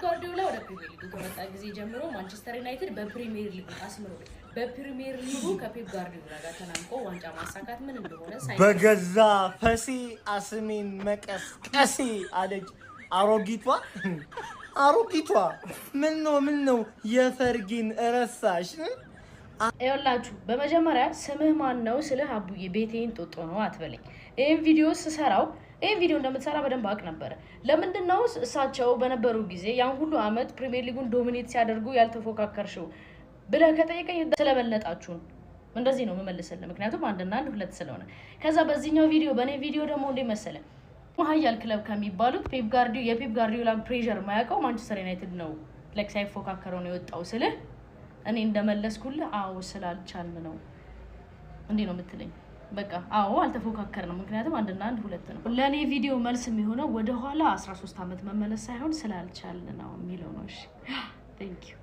ጓርዲዮላ ወደ ፕሪሚየር ሊጉ ከመጣ ጊዜ ጀምሮ ማንቸስተር ዩናይትድ በፕሪሚየር ሊጉ አስምሮ በፕሪሚየር ሊጉ ከፔፕ ጓርዲዮላ ጋር ተናንቆ ዋንጫ ማሳካት ምን እንደሆነ በገዛ ፈሴ አስሜን መቀስቀሴ አለች አሮጊቷ። አሮጊቷ ምን ነው ምን ነው የፈርጊን ረሳሽ? ይኸውላችሁ፣ በመጀመሪያ ስምህ ማን ነው ስልህ አቡዬ ቤቴን ጦጦ ነው አትበለኝ። ይህን ቪዲዮ ስሰራው ይህን ቪዲዮ እንደምትሰራ በደንብ አውቅ ነበረ። ለምንድን ነው እሳቸው በነበሩ ጊዜ ያን ሁሉ አመት ፕሪሚየር ሊጉን dominate ሲያደርጉ ያልተፎካከርሽው ብለህ ከጠየቀኝ ስለበለጣችሁን እንደዚህ ነው የምመልስልህ። ምክንያቱም አንድና አንድ ሁለት ስለሆነ። ከዛ በዚህኛው ቪዲዮ በእኔ ቪዲዮ ደግሞ እንዴ መሰለ ሀያል ክለብ ከሚባሉት የፔፕ ጋርዲዮላን pressure የማያውቀው ማንቸስተር ዩናይትድ ነው፣ like ሳይፎካከረው ነው የወጣው ስልህ እኔ እንደመለስኩልህ አዎ ስላልቻልን ነው እንዲህ ነው የምትለኝ። በቃ አዎ አልተፎካከርንም፣ ምክንያቱም አንድና አንድ ሁለት ነው። ለእኔ ቪዲዮ መልስ የሚሆነው ወደኋላ 13 ዓመት መመለስ ሳይሆን ስላልቻልን ነው የሚለው ነው። እሺ thank you።